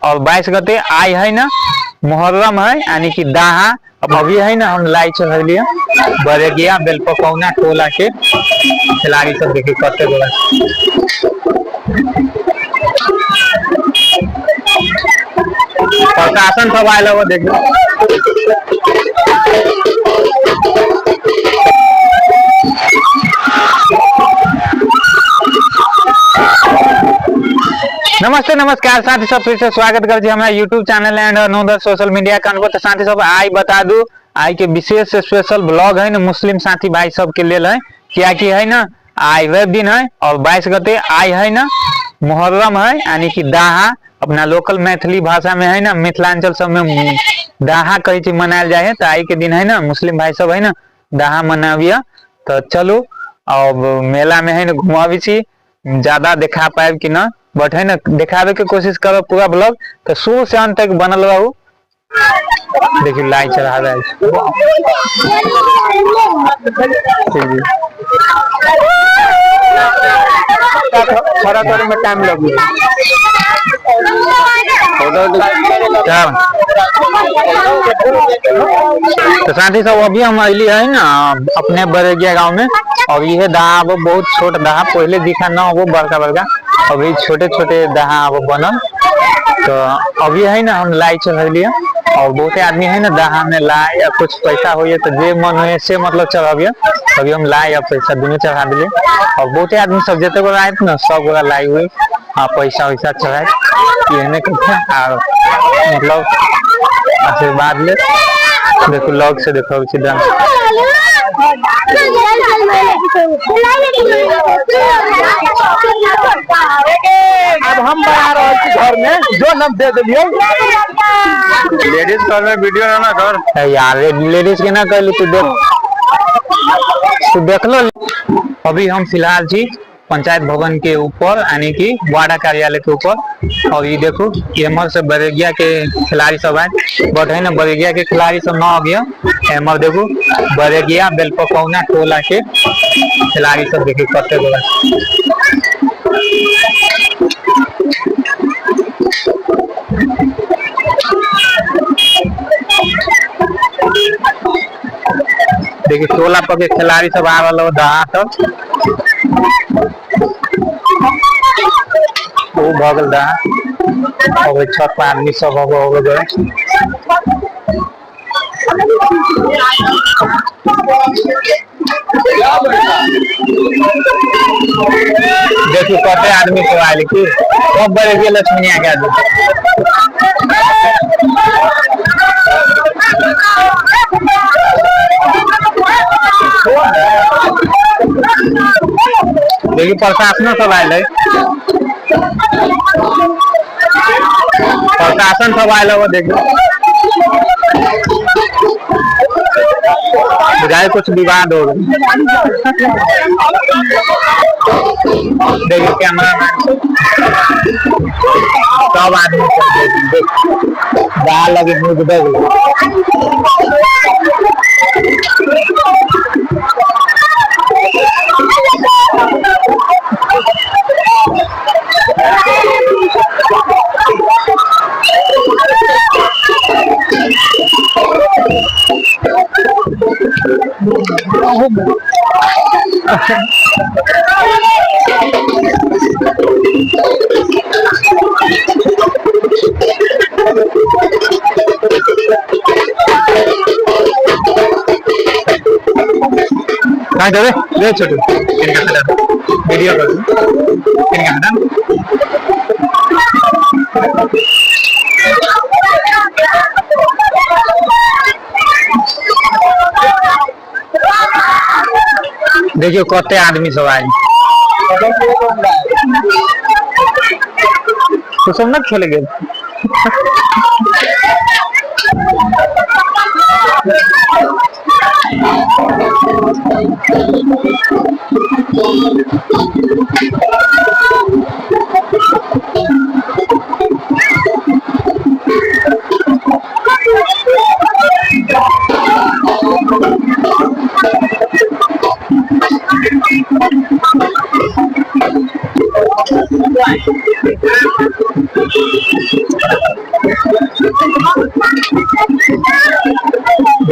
और 22 गते आइ है ना मुहर्रम है, यानी कि दाहा। अब अभी है ना हम लाई चढ़लिए बरेगिया बेलपकौना टोला के खिलाड़ी सब देखिए कते गोला। प्रशासन सब आयल हो देखिए। नमस्ते नमस्कार साथी सब, फिर से स्वागत कर छी हमरा YouTube channel and another social media account पर। तो साथी सब आई बता दू आई के विशेष स्पेशल ब्लॉग है ना मुस्लिम साथी भाई सब के लेल है, कियाकि है ना आई रवि दिन है और 22 गते आई है ना मुहर्रम है, यानी कि दाहा। अपना लोकल मैथिली भाषा में है ना मिथिलांचल सब में दाहा कहै छै मनायल जाय है। तो आई के दिन है ना मुस्लिम भाई सब है ना दाहा मनाबिया। तो चलू अब मेला में है ना घुमाबी छी, ज्यादा देखा पाएब कि ना, बट है ना दिखावे के कोशिश करो पूरा ब्लॉग तो शुरू से अंत तक बनल रहू। देखिए लाई चढ़ा रहा है। थोड़ा थोड़ा में टाइम लगी। तो साथी सब अभी हम अली है ना अपने बरेगिया गांव में और ये दहा अब बहुत छोट दहा, पहले दिखा ना वो बड़का बड़का, अभी छोटे छोटे दहा अब बनल। तो अभी है ना हम लाई चढ़लिए और बहुते आदमी है ना दहा में लाई या कुछ पैसा होइए तो जे मन होइए से मतलब चढ़बिए। अभी हम लाई या पैसा दोनों चढ़ा दिए और बहुते आदमी सब जते गोरा आयत ना सब गोरा लाई हुई आ पैसा वैसा चढ़ाए एहने करते आ मतलब आशीर्वाद ले। देखो लग से देखो सीधा। अब हम बना रहे छी घर में जो हम दे दिलिए। लेडीज घर में वीडियो ना कर यार, लेडीज के ना कहली तू देख, तू देख लो। अभी हम फिलहाल छी पंचायत भवन के ऊपर, यानी कि वार्ड कार्यालय के ऊपर। और ये देखो एमहर से बरेगिया के खिलाड़ी सब आए, बट है ना बरेगिया के खिलाड़ी सब ना गया। एमहर देखो बरेगिया बेलपकौना टोला के खिलाड़ी सब देखिए कते गोला। देखिए टोला पर के खिलाड़ी सब आ रहा दहा सब ओ भऽ गेल दहा। और छत पर आदमी सब हो गए। देखिए कते आदमी सब आयल की सब बड़े गेल लक्ष्मीनिया के आदमी। देखिए प्रशासनो सब आयल है, प्रशासन सब आयल है। देखिए बुझाए कुछ विवाद हो गया। देखिए कैमरा मैन सब आदमी सब देख दाल लगे मुझ देख लो। कहाँ देवे ले छोटू वीडियो कर इनका देखियो कते आदमी सब आयल। तू सब ना खेल गेल।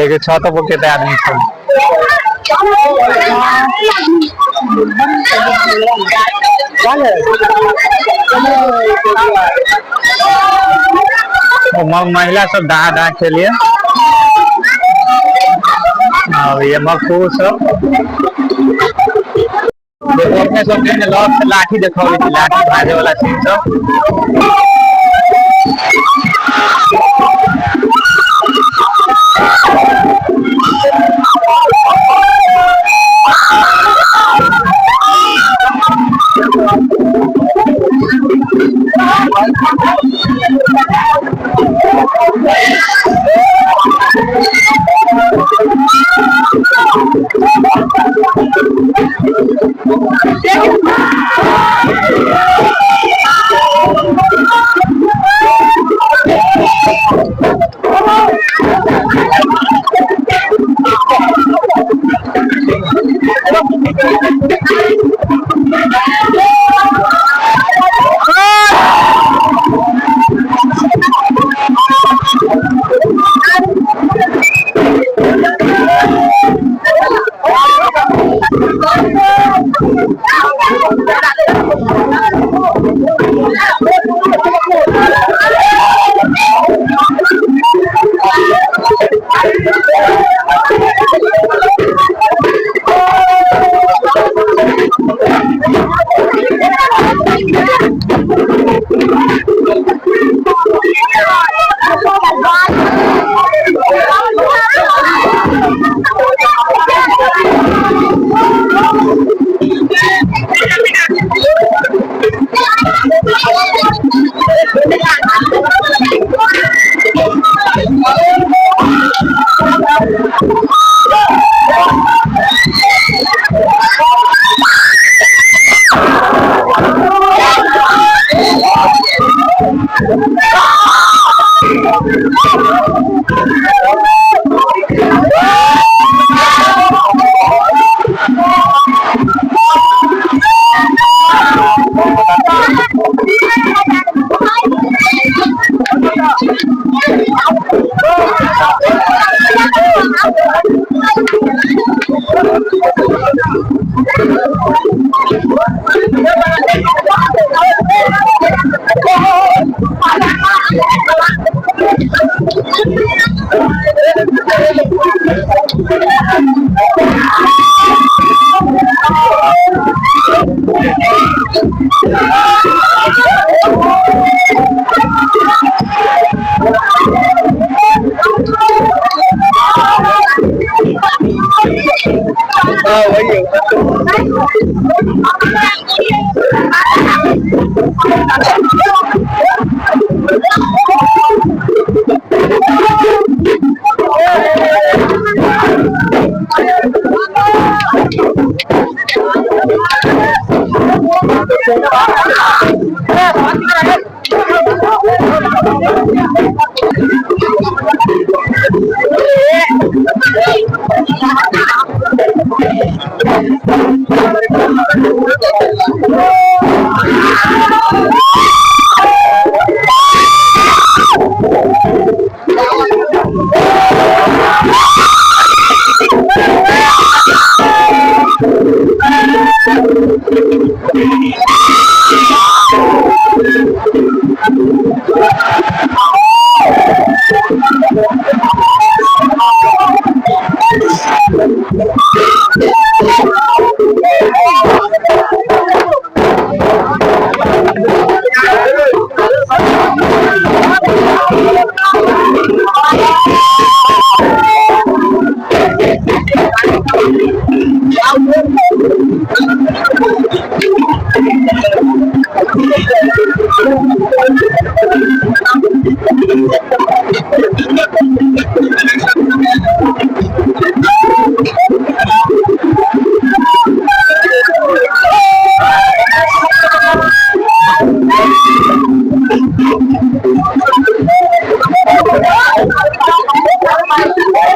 देखियौ छत पर कते आदमी छै। महिला सब दहा दहा के लिए और ये मखू सब देखो अपने सब के लग से लाठी देखाबै छी, लाठी भाजे वाला सीन सब।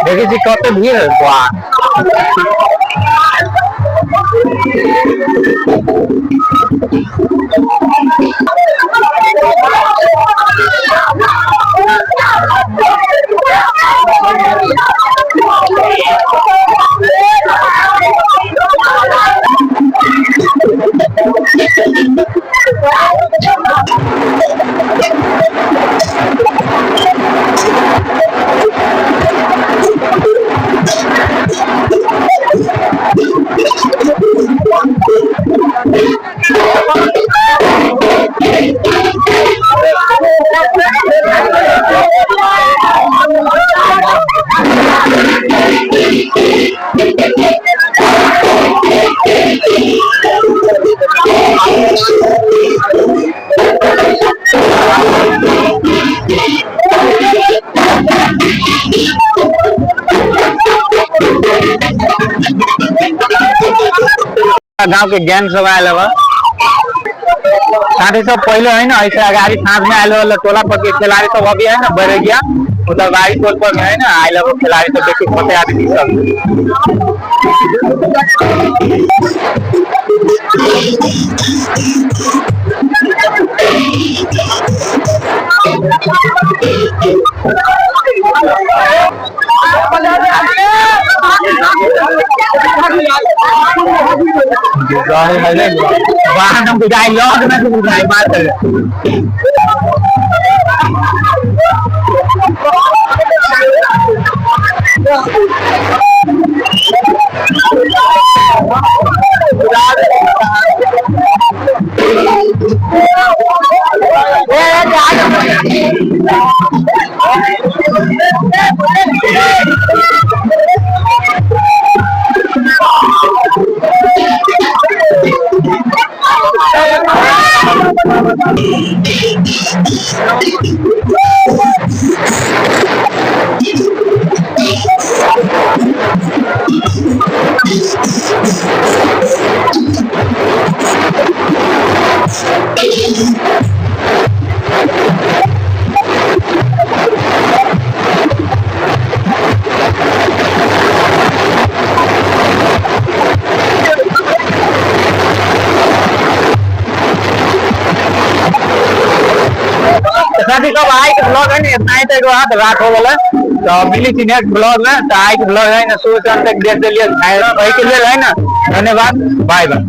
देखै छी कते भीड़ है, वाह। गांव के गैंग सब आयल हवा। साथी सब पहले है ना ऐसे अगाड़ी साँझ में आयल हवा टोला पर के खिलाड़ी सब, अभी है ना बैरगिया मतलब बारी टोल पर है ना आयल हवा खिलाड़ी सब, देखी होते आदमी सब। बाहर हम बुझाई लॉक में बुझाई बात है। साथी सब आइ के ब्लॉग है ने इतना ही तक रहा, तो रात हो गया, तो मिली थी नेक्स्ट ब्लॉग में। तो आइ के ब्लॉग है ना शुरू से अंत तक देख लिए, एही के लेल है ना धन्यवाद, बाय बाय।